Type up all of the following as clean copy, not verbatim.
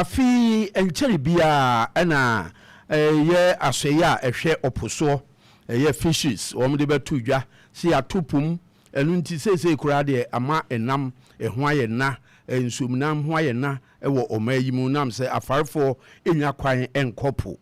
Afe yi ɛnkyɛre biara na ɛyɛ asɔeɛ a ɛhwɛ ɔpo soɔ, ɛyɛ fisheries, wɔn de bɛto dwa sɛ yɛato po mu. Ɛno nti seesei koraa deɛ ama ɛnam ɛho ayɛ na, nsuomnam ho ayɛ na wɔ ɔman yi mu nam sɛ afarefoɔ nnya kwan nkɔ po.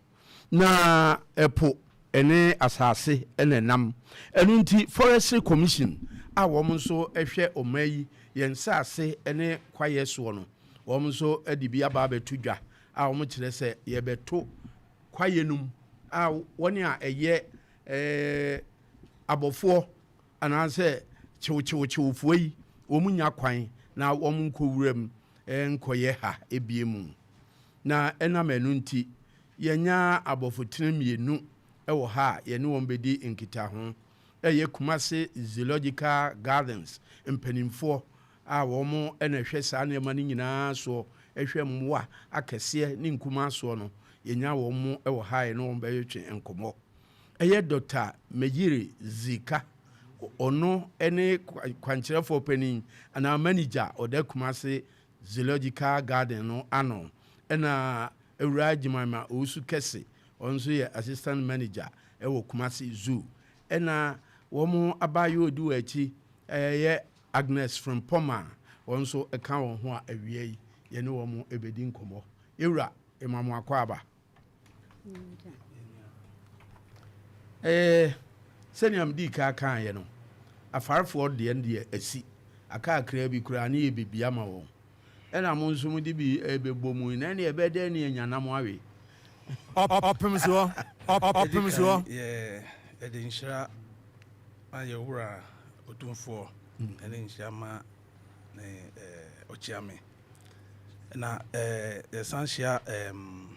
Na ɛpo ne asase na ɛnam. Ɛno nti Forestry Commission a wɔn nso hwɛ ɔman yi, yɛn nsase ne kwaeɛ soɔ no, wɔn nso de bi aba abɛto dwa a wɔkyerɛ sɛ yɛbɛto kwaeɛ no mu a wɔn a ɛyɛ abɔfoɔ anaasɛ kyewkyewkyewfoɔ yi wɔn nya kwan na wɔn nkɔ wuram nkɔyɛ ha ebie mu. Na ɛnam ɛno nti yɛanya abɔfotene mmienu wɔ ha a yɛne wɔn bɛdi nkitaho. Ɛyɛ Kumasi Zoological Gardens mpanimfoɔ a wɔn na ɛhwɛ saa nneɛma no nyinaa soɔ, hwɛ mmoa akɛseɛ ne nkumaa soɔ no, yɛnya wɔn wɔ ha a yɛne wɔn bɛtwe nkɔmmɔ. Ɛyɛ Dɔkta Meyiri Zika, ɔno ne kwankyerɛfoɔ panin anaa manager a ɔda Kumasi Zoological Garden no ano, ɛna Awuraa Jemima Owusu Kɛse, ɔno nso yɛ Assistant Manager wɔ Kumasi Zoo. Ɛna wɔn abaayewa a ɔdi wɔn akyi yɛ Agnes Frimpong a wɔn nso ka wɔn ho a awia yi yɛne wɔn bɛdi nkɔmmɔ. Yɛwura, yɛma mo akwaaba. Ɛɛ, sɛnea medii kan kaeɛ no, afarefoɔ deɛ no deɛ asi. Aka kakraa bi koraa ne yɛbɛbi ama wɔn. Ɛna mo nso mode bi rebɛbɔ mu yi, na ɛnneɛ ɛbɛyɛ dɛn ne yɛanya nam awe? Ɔpem soɔ, ɔpem Yɛdi soɔ. kan yɛ yɛde nhyira ma yɛn Wura Otumfoɔ ɛne nhyira ma ne ɛɛ Ɔkyeame. Na ɛɛ yɛsan hyia ɛɛm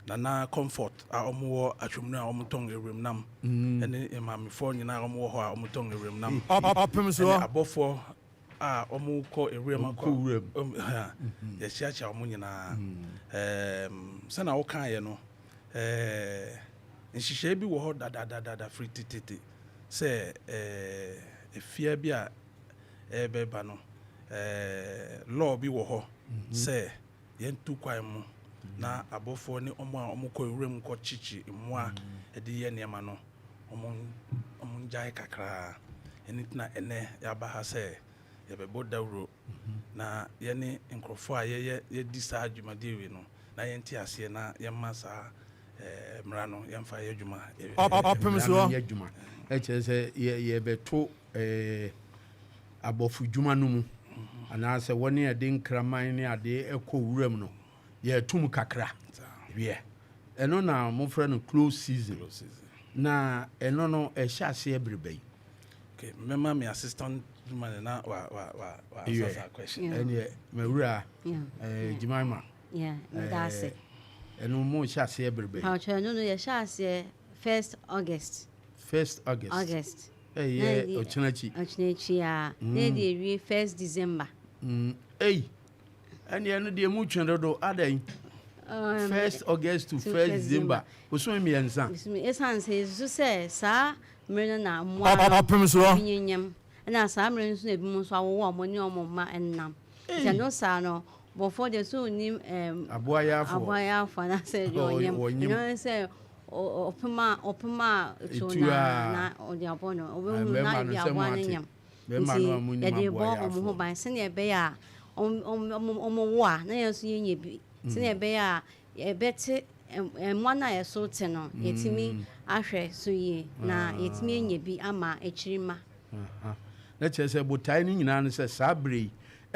Nana Comfort a wɔwɔ Atwomnu a wɔtɔn awuram nam ɛne maamefoɔ nyinaa a wɔwɔ hɔ a wɔtɔn awuram nam Ɔpem ɛne soɔ. abɔfoɔ a wɔkɔ nwuram akɔ wuram. Yɛkyeakyea wɔn nyinaa. Sɛnea wokaeɛ no, nhyehyɛe bi wɔ hɔ dadadada firi tetete sɛ efie bi a ɛrebɛba no, law bi wɔ hɔ sɛ yɛntu kwan mu na abɔfoɔ ne wɔn a wɔkɔ nwuram kɔkyekye mmoa de yɛ nneɛma no, wɔngyae kakra. Ɛno nti na ɛnnɛ yɛaba ha sɛ yɛbɛbɔ dawuro na yɛne nkurɔfoɔ a yɛyɛ yɛdi saa dwumadie wei no na yɛnte aseɛ na yɛmma saa mmara no yɛmfa yɛ adwuma. Ɔpem Mmara no soɔ. nyɛ adwuma. Ɛkyerɛ sɛ yɛbɛto abɔfodwuma no mu anaasɛ wɔne a ɛde nkraman ne adeɛ kɔ wuram no yɛto mu kakra. Wiɛ, ɛno na mofrɛ no close season. Na ɛno no ɛhyɛ aseɛ bere bɛn? Okay, mɛma me assistant man na wa wa wa wa answer saa question. Ɛneɛ mawura Jemima. Yeah, meda ase. Ɛno mo hyɛ aseɛ bere bɛn? Pakyɛ ɛno no yɛhyɛ aseɛ first August. First August. August. Ɛyɛ ɔkyena akyi. Ɔkyena akyi a. Na yɛde awie first December. Ei, ɛneɛ no deɛ mu twe dodo adɛn? First August to first December. Bosome mmiɛnsa. Ɛsiane sɛ yɛsusu sɛ saa mmere no na mmoa no Ɔpem soɔ. bi nyenyem, ɛna saa mmere no nso na ebinom nso awowo a wɔne wɔn mma nam. Nti ɛno saa no, bɔfoɔ deɛ sɛ ɔnim ɛɛm Aboa yafoɔ. aboa yafoɔ anaasɛ deɛ ɔnyem. Ɔnyem. Ɛno ne sɛ ɔpem a ɔpem a tuo Etuo no a. ara na ɔde abɔ no. Ɔbɛhunu na Mmarima no ebi sɛ aboa no moate. nyem. Mmarima Nti no a monim yɛde aboa rebɔ wɔn ho yafoɔ. ban sɛdeɛ ɛbɛyɛ a wɔn wɔn wɔwo a na yɛn nso yɛnya bi. Sɛdeɛ ɛbɛyɛ a yɛbɛte mmoa no a yɛso te no, yɛatumi ahwɛ so yie na yɛatumi anya bi ama akyiri mma. Na kyerɛ sɛ botae no nyinaa ne sɛ saa berɛ yi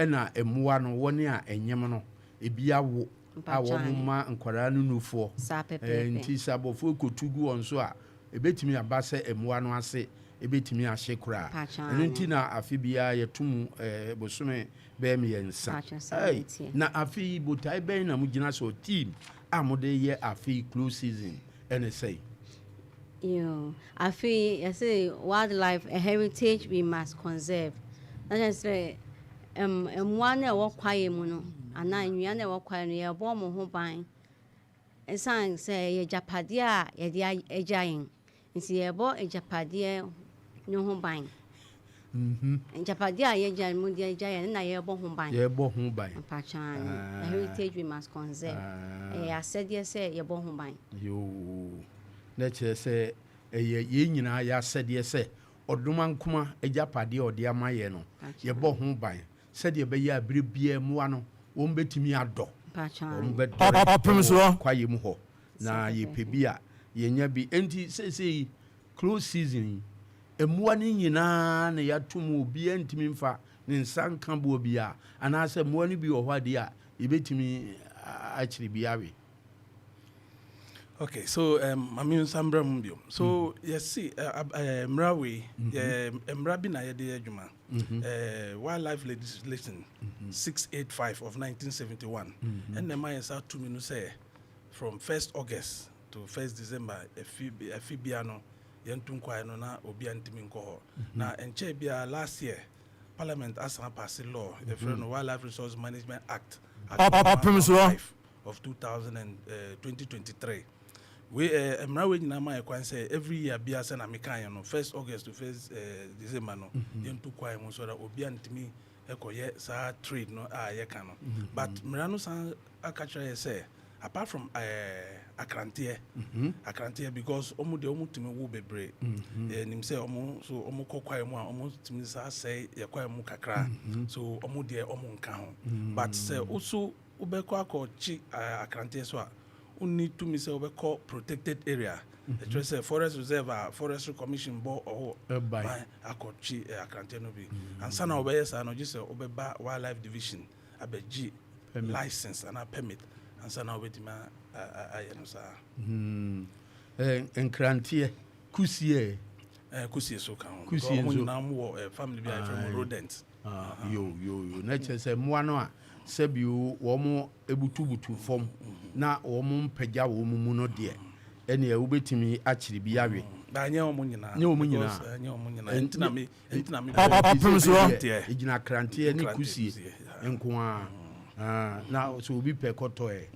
na mmoa no, wɔn a ɛnyem no, ebi awo a wɔma nkwadaa no nufoɔ. Saa pɛpɛɛpɛ. Nti sɛ abɔfoɔ kɔtu gu wɔn so a, ɛbɛtumi aba sɛ mmoa no ase bɛtumi ahye koraa. Ɛno nti na afe biara yɛto mu bosome bɛyɛ mmiɛnsa. Ei, na afe yi botae bɛn na mogyina so, theme a mode yɛ afe yi close season ɛne sɛn? Yoo, afe yi yɛse wildlife a heritage we must conserve. Na kyerɛ sɛ mmoa no a ɛwɔ kwaeɛ mu no anaa nnua no a ɛwɔ kwaeɛ no yɛrebɔ wɔn ho ban. Esiane sɛ ɛyɛ agyapadeɛ a yɛde agya yɛn nti, yɛrebɔ agyapadeɛ no ho ban. Agyapadeɛ a yɛgya mu de agya yɛn na yɛrebɔ ho ban. Yɛrebɔ ho ban. Mpatwa, heritage we must conserve. Ɛyɛ asɛdeɛ sɛ yɛbɔ ho ban. Yoo, na kyerɛ sɛ ɛyɛ yɛn nyinaa yɛ asɛdeɛ sɛ Ɔdomankoma agyapadeɛ a ɔde ama yɛn no, yɛbɔ ho ban sɛdeɛ ɛbɛyɛ a berɛ biara mmoa no wɔn bɛtumi adɔ, wɔn bɛdɔre Ɔpem wɔ soɔ. kwaeɛ mu hɔ, na yɛpɛ bi a yɛnya bi. Enti seesei close season yi, mmoa no nyinaa na yɛato mu, obiara ntumi mfa ne nsa nka boa biara, anaasɛ mmoa no bi wɔ hɔ adeɛ a yɛbɛtumi akyere bi awe? Okay, so maame nsa mbrɛ mu bio. So yɛsi mmara wei, mmara bi na yɛde yɛ adwuma. Wildlife Legislation 685 of 1971 ɛna ɛma yɛn sa tumi no sɛ from 1st August to 1st December efi bia no, yɛnto nkwae no na obiara ntumi nkɔ hɔ. Na nkyɛn bia, last year Parliament asan pass law yɛfrɛ no Wildlife Resource Management Act, Act Ɔpem soɔ. 115 of 2000 and, 2023. Wei mmara wei nyinaa ma yɛ kwan sɛ every year bia, sɛ na meka yɛn no, 1st August to 1st December no, yɛnto kwan mu so that obiara ntumi ɛkɔyɛ saa trade no a yɛka no. But mmara no san aka kyerɛ yɛ sɛ apart from akranteɛ, akranteɛ, because ɔmo deɛ, ɔmo tumi wo bebree. Yɛnim sɛ ɔmo so ɔmo kɔ kwae mu a, ɔmo tumi saa sɛe yɛ kwae mu kakra, so ɔmo deɛ, ɔmo nka ho. But sɛ woso wobɛkɔ akɔkye akranteɛ so a, wonni tumi sɛ wobɛkɔ protected area, ɛkyerɛ sɛ forest reserve a Forestry Commission bɔ ɔhɔ ɛban ban, akɔkye akranteɛ no bi. Ansa na wobɛyɛ saa no, gye sɛ wobɛba Wildlife Division abɛgye permit. License anaa permit ansa na wobɛtumi ayɛ no saa. Nkranteɛ, kusie? Kusie so ka ho. Kusie Because ɔmo nso. nyinaa mo wɔ family bi a yɛfrɛ mo rodent. Ah, yo yo yo, na kyerɛ sɛ mmoa no a sɛbio wɔn ebutubutu fam na wɔn mpagya wɔn mu no deɛ, ɛnea wobɛtumi akyere bi awe. Ba nyɛ ɔmo nyinaa. Nyɛ ɔmo Because, nyinaa. nyɛ ɔmo nyinaa. Nti na me Ɔpem soɔ. Deɛ. Ɛgyina kranteɛ ne Nkranteɛ, kusie kusie, yeah. nko a. Ah, na sɛ obi pɛ kɔtɔ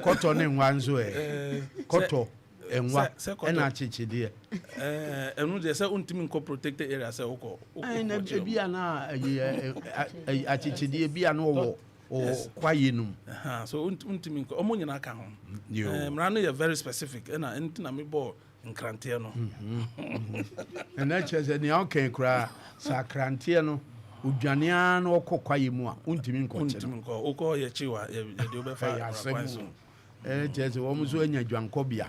kɔtɔ ne nwa nso kɔtɔ nwa Sɛ kɔtɔ- ɛna akyekyedeɛ. Ɛno deɛ, sɛ wontumi nkɔ protected area sɛ wokɔ Ɛna wokɔ ebi a na ɛyɛ akyekyedeɛ bi a na ɔwɔ kwaeɛ no mu. So wontumi nkɔ, ɔmo nyinaa ka ho. Yo. Mmara no yɛ very specific, ɛna nti na mebɔɔ nkranteɛ no. Ɛna kyerɛ sɛ nea ɔkɛn koraa sɛ akranteɛ no odwane ara na ɔkɔ kwaeɛ mu a, wontumi nkɔkye no. Wontumi nkɔ, wokɔ yɛkyi wa yɛde wobɛfa Ɛyɛ asɛm kwan so. o. Ɛɛ, kyerɛ sɛ wɔn nso anya dwankɔbea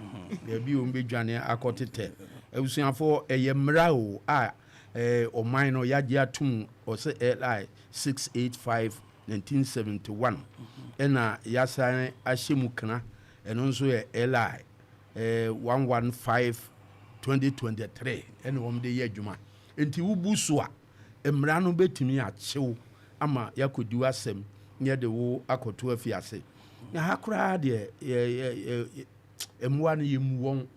baabi a wɔn bɛdwane akɔtetɛ. Abusuafoɔ, ɛyɛ mmara o a ɔman no yɛagye atum, ɔsɛ LI 685 1971, ɛna yɛasan ahyɛ mu kana, ɛno nso yɛ LI 115 2023, ɛna wɔn de yɛ adwuma. Nti wobu so a, mmara no bɛtumi akyew ama yɛakɔdi w'asɛm na yɛde wo akɔto afiase. Na ha koraa deɛ, yɛ mmoa no, yɛmu wɔn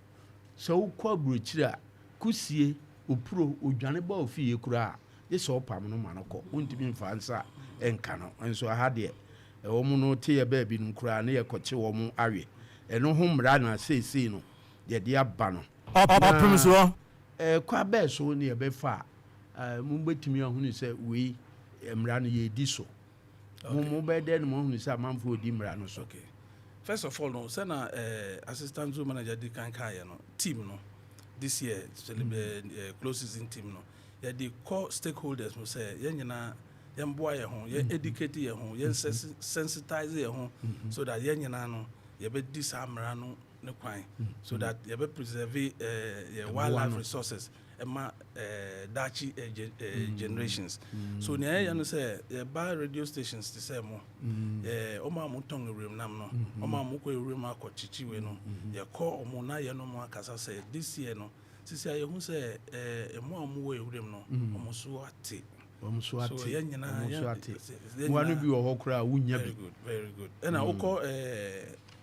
sɛ wokɔ aburokyire a, kusie opuro odwane ba ofie koraa, gye sɛ ɔpam no ma no kɔ, wontumi mfa nsa ɛnka no. Nso aha deɛ, ɛwɔ mu no te yɛ baabi no koraa ne yɛkɔkye wɔn awe. Ɛno ho mmara na seesei no yɛde aba no. Ɔpem soɔ. Ɛkwa bɛɛ so ne yɛbɛfa a mobɛtumi ahunu sɛ wei mmara no yɛdi so? Mo mobɛyɛ dɛn no moahunu sɛ amanfoɔ di mmara no so? Okay, first of all no, sɛna assistant zoo manager di kan kaeɛ no, team no this year, close season team no, yɛde kɔ stakeholders mo sɛ yɛn nyinaa yɛmboa yɛn ho, yɛn educate yɛn ho, yɛn sensitize yɛn ho, so that yɛn nyinaa no yɛbɛdi saa mmara no ne kwan, so that yɛbɛ preserve yɛ wildlife resources ɛma daakye generations. So nea yɛyɛ no sɛ yɛba radio stations te sɛ mo, ɔmo a motɔn ewuram nam no, ɔmo a mokɔ ewuram akɔ kyikyi wei no, yɛkɔ ɔmo na yɛn no mo akasa sɛ this year no, sisi a yɛhu sɛ ɛmo a ɔmo wɔ ewuram no, ɔmo so ate. Wɔn so ate. So yɛn nyinaa Wɔn so ate. Yɛn Mmoa no nyinaa- bi wɔ hɔ koraa a wonya Very bi. good, very good. Ɛna wokɔ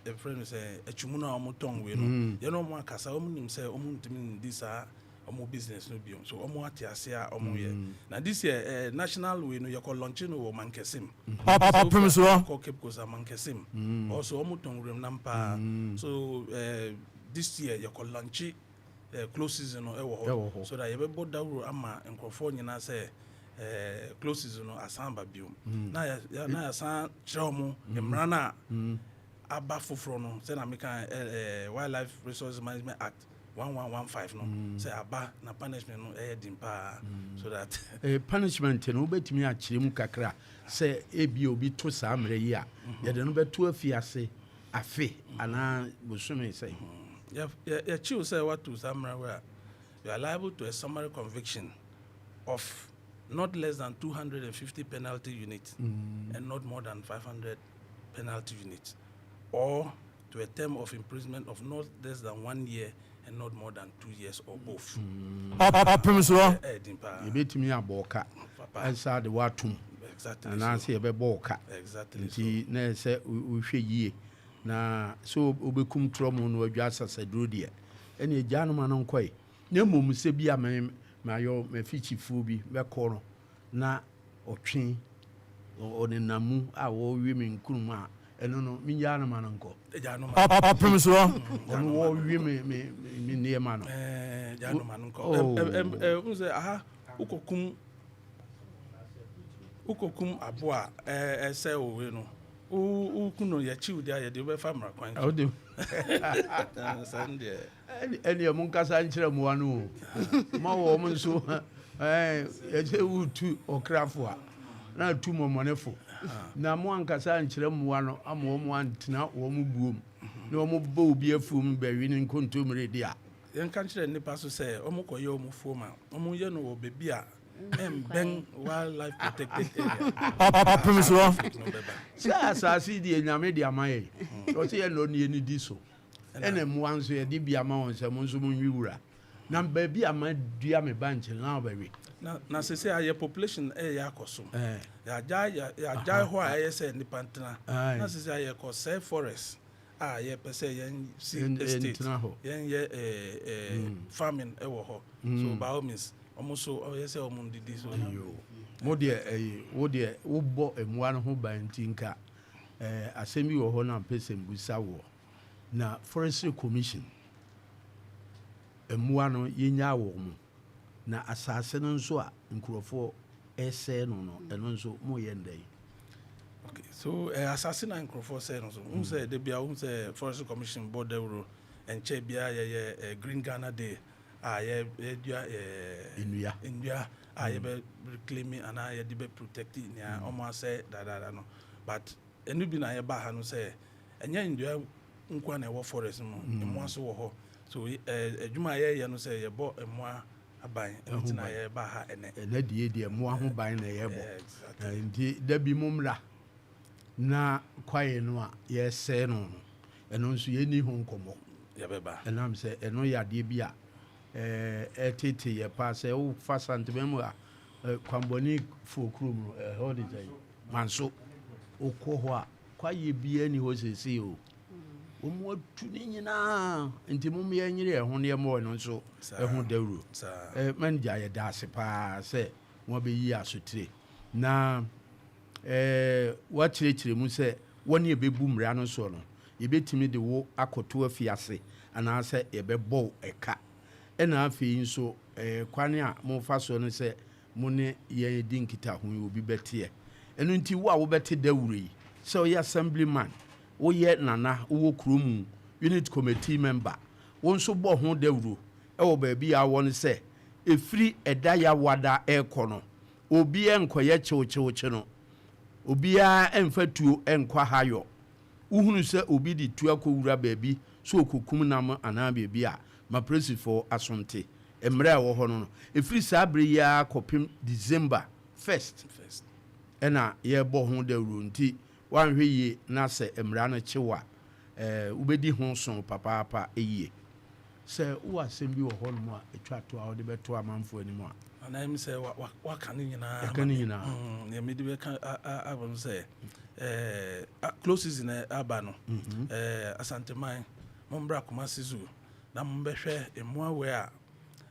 ɛfrɛ no sɛ atwumu no a ɔmo tɔn wei no, yɛn ɔmo akasa, ɔmo nim sɛ ɔmo ntumi ndi saa ɔmo business no bio, so ɔmo ate ase a ɔmo yɛ. Na this year national wei no, yɛkɔ launch no wɔ Mankɛsim. Ɔpem soɔ. Kɔ Cape Coast a, Mankɛsim also, ɔmo tɔn wuram nam paa. So this year yɛkɔ launch. Close season no ɛwɔ Ɛwɔ hɔ hɔ. so that yɛbɛbɔ dawuro ama nkurɔfoɔ nyinaa sɛ close season no asan ba bio na yɛsan kyerɛ wɔn mmara no a aba foforɔ no, sɛna meka Wildlife Resources Management Act 1115 no sɛ aba na punishment no ɛyɛ den paa so that Punishment no, wobɛtumi akyerɛ mu kakra sɛ ebi obi to saa mmerɛ yi a, yɛde no bɛto afiase afe anaa bosome sɛ? Yɛkyiw sɛ woato saa mmara wei a, you are liable to a summary conviction of not less than 250 penalty units and not more than 500 penalty units, or to a term of imprisonment of not less than one year and not more than 2 years, or both. Ɔpem soɔ. Ɛyɛ den paa. Yɛbɛtumi abɔ ɔka Papa. ɛsa de woatom Exactly. anaasɛ yɛbɛbɔ ɔka. Exactly. Nti na ɛsɛ wohwɛ yie na sɛ wobɛkum torɔ mu no wadwa asasaduro deɛ, ɛne agya no ma no nkɔe, na mmom sɛ bi a mayɔ mafikyifuo bi bɛkɔ no na ɔtwe ɔnenam mu a wɔwe me nkurum a, ɛno no mengyaa no ma no nkɔ. Gya no ma. Ɔpem soɔ. Ɔno wɔwe me nneɛma no. Gya no ma no nkɔ. Oh. N sɛ aha wokɔkum aboa a ɛsɛ owe no, woku no, yɛkyiw deɛ a yɛde wobɛfa mmara kwan so. Wode Saa no deɛ. Ɛneɛ monkasa nkyerɛ mmoa no o, ma wɔ mo nso yɛsɛ wotu ɔkrafo a na atu mmɔmmɔnefo na mo ankasa nkyerɛ mmoa no ama wɔ mo antena wɔ mo buom na wɔ mo bɔ obi afuom bɛwe ne nkontommire de a. Yɛnka nkyerɛ nnipa so sɛ ɔmo kɔyɛ ɔmo fuom a, ɔmo yɛ no wɔ baabi a ɛmbɛn wildlife protected area. Ɔpem soɔ. Conflict no bɛba. Sɛ asase yi deɛ, Nyame de ama yɛn, ɔsɛ yɛ nɔ ne yɛni di so, ɛna mmoa nso yɛde bi ama wɔn sɛ mo nso monwe wura, na baabi a madua me ba nkyɛn na wobɛwe. Na sese a yɛ population ɛyɛ akɔ so, yɛagyae hɔ a ɛyɛ sɛ nnipa ntena. Na sese a yɛkɔ sɛ forest a yɛpɛ sɛ yɛn si estate, yɛntena hɔ. Yɛnyɛ farming ɛwɔ hɔ, so by all means ɔmo so ɔyɛ sɛ ɔmo ndidi so. Yo, mo deɛ, ɛyi wo deɛ wobɔ mmoa no ho ban, nti nka asɛm bi wɔ hɔ na mpɛ sɛ mbusa wɔ na Forestry Commission, mmoa no yɛnya wɔ mo na asase no nso a nkurɔfoɔ ɛsɛe no, ɛno nso moyɛ ndɛn? Okay, so asase na nkurɔfoɔ sɛ no so n sɛ de bia n sɛ Forestry Commission bɔ dawuro nkyɛn biara, yɛyɛ Green Ghana Day a yɛdua nnua. Nnua a yɛbɛ reclaim anaa yɛde bɛ protect nea ɔmo asɛ dadaada no, but ɛno bi na yɛba ha no sɛ ɛnyɛ nnua nkoa na ɛwɔ forest mu, mmoa so wɔ hɔ. So adwuma a yɛyɛ no sɛ yɛbɔ mmoa aban, ɛno nti na yɛba ha ɛnɛ. Ɛnɛ deɛ mmoa ho ban na yɛbɔ. Exactly. Nti da bi mo mmra na kwaeɛ no a yɛsɛe no, ɛno nso yɛnni ho nkɔmmɔ. Yɛbɛba. Ɛnam sɛ ɛno yɛ adeɛ bi a ɛtete yɛ paa sɛ wofa Santema mu a, Kwambɔne foɔ kurom no, ɛhɔ de sɛ Manso, wokɔ hɔ a, kwaeɛ biara ni hɔ seesei o, wɔn mu atu ne nyinaa, nti mom yɛnyere ɛho nneɛma ɛno nso ɛho dawuro. Manager, yɛda ase paa sɛ wɔabɛyi asotire na wakyerɛkyerɛ mu sɛ wɔne yɛbɛbu mmara no soɔ no, yɛbɛtumi de wo akɔto afiase anaasɛ yɛbɛbɔ wo ɛka. Ɛna afei nso kwan a mofa soɔ no sɛ mo ne yɛn di nkitaho yi, obi bɛteɛ ɛno nti wo a wobɛte dawuro yi sɛ woyɛ assemblyman, woyɛ nana, wowɔ kuro mu unit committee member, wo nso bɔ ho dawuro ɛwɔ baabi a wɔ no sɛ ɛfiri ɛda yɛawada ɛrekɔ no, obiara nkɔyɛ kyewkyewkye no, obiara mfa tuo nkɔ hayɔ. Wohunu sɛ obi de tuo akɔwura baabi so ɔkɔkum nam anaa baabi a, ma polisifoɔ asonte mmerɛ a ɛwɔ hɔ no, ɛfiri saa bere yi ara kɔpem December 1st First. ɛna yɛrebɔ ho dawuro, nti woanhwɛ yie na sɛ mmara no kyew a, wobɛdi ho so papaapa yie. Sɛ wowɔ asɛm bi wɔ hɔnom a ɛtwa to a wode bɛto amanfoɔ anim a. Anaa mi sɛ waka ne nyinaa. Yɛka ne nyinaa. Nea mede bɛka aba no sɛ close season aba no, Asanteman, mombra Kumasi Zoo na mombɛhwɛ mmoa wei a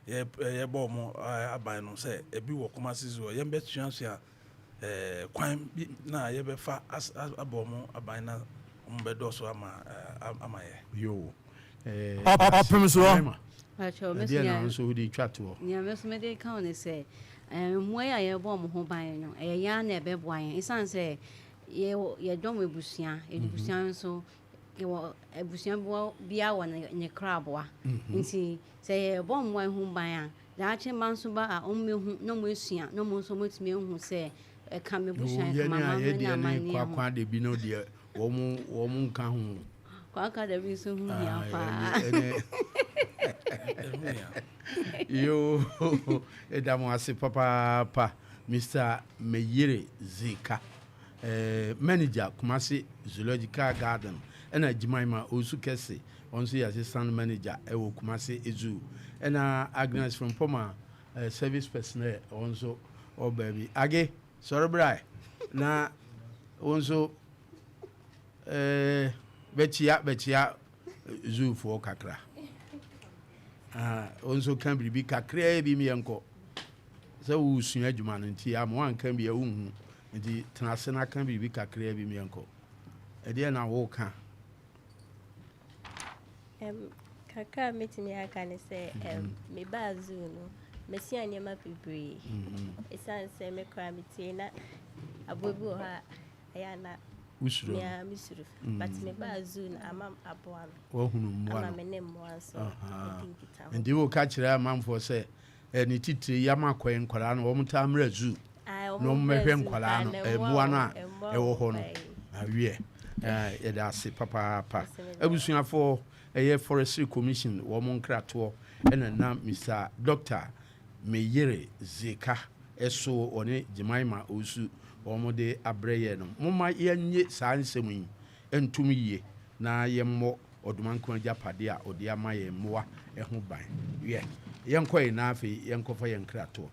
yɛbɔ mo aban no sɛ ebi wɔ Kumasi Zoo. Yɛmbɛsuasua kwan bi na yɛbɛfa abɔ mo aban na ɔmo bɛdɔɔso ama yɛ. Yo. Ɔpem soɔ. Ɛdeɛ na nso wode twa toɔ? Nea me nso mede ka wo ne sɛ, mmoa yi a yɛbɔ wɔn ho ban no, ɛyɛ yɛn ara na ɛbɛboa yɛn. Ɛsiane sɛ yɛdɔm abusua, abusua nso yɛwɔ abusua biara wɔ ne kraboa. Nti sɛ yɛbɔ mmoa yi ho ban a, daakye mma nso ba a, wɔmmɛhu na wɔasua na wɔn nso wɔatumi ahu sɛ ɛka m'abusua, ɛka m'amammerɛ ne amanneɛ ho. Kwakwa de bi no deɛ wɔn nka ho. Kwakwa da bi nso ho hia paa. Yoo, ɛda mo ase papaapa, Mr. Meyere Zeka, manager Kumasi Zoological Garden, ɛna Jimaima Osu Kɛse, ɔno nso yɛ assistant manager ɛwɔ Kumasi Zoo, ɛna Agnes Frimpoma, service personnel, ɔno nso ɔbaa bi. Age, sɔre bra na wo nso bɛkyia zoofoɔ kakra. Wo nso ka biribi kakraa bi miɛnkɔ sɛ wosua adwuma no nti ama wanka bi a wonhu, nti tena ase na ka biribi kakraa bi miɛnkɔ. Ɛdeɛ na woka? Kakra a mɛtumi aka ne sɛ mebaa zoo no, masua nneɛma bebree. Ɛsiane sɛ me koraa metie na aboa bi wɔ hɔ a ɛyɛ a na wosuro. Mea mesuro, but mebaa zoo no, ama aboa me wahunu mmoa ama no me ne mmoa nso adi nkitaho. Nti woka kyerɛ amanfoɔ sɛ ne titire yam akɔɛ nkwadaa no, wɔn taa mmerɛ zoo na na wɔn mmɛhwɛ nkwadaa no, mmoa no a ɛwɔ hɔ no awiɛ. Yɛda ase papaapa, abusuafoɔ. Ɛyɛ Forestry Commission wɔn nkratoɔ ɛna nam Mr Doctor Meyere Zeka ɛso, ɔne Jemima Osu wɔn de abrɛ yɛn no. Momma yɛnye saa nsɛm yi ntom yie na yɛmmɔ Ɔdomankoma agyapadeɛ a ɔde ama yɛn mmoa ho ban. Yɛ yɛnkɔ yɛn na afei yɛnkɔfa yɛn nkratoɔ.